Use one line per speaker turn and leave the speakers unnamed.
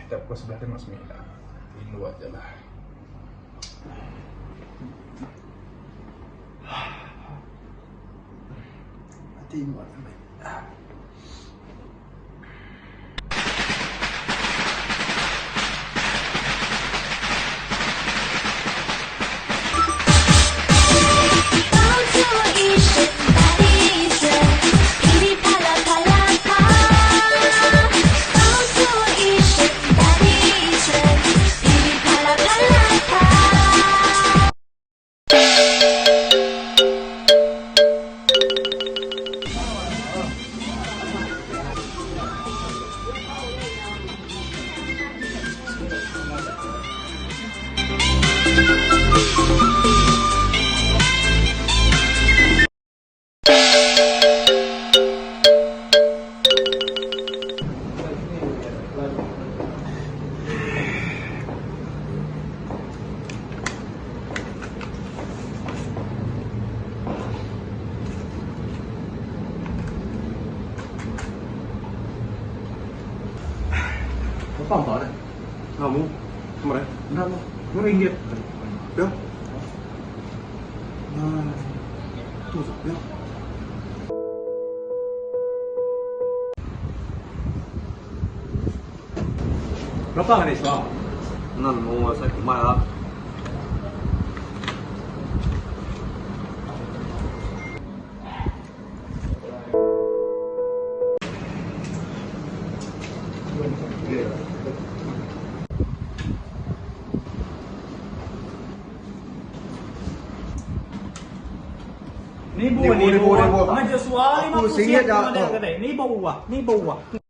Enda pukul 11 lima semilan. Tinduk aja lah. Tinduk aja.
RM2. 不要。那多少？不要。
Berapa ni sebab?
那我才买啊。
Ni bu ni bu. Ni bu. Ni bu. Ni bu. Ni bu.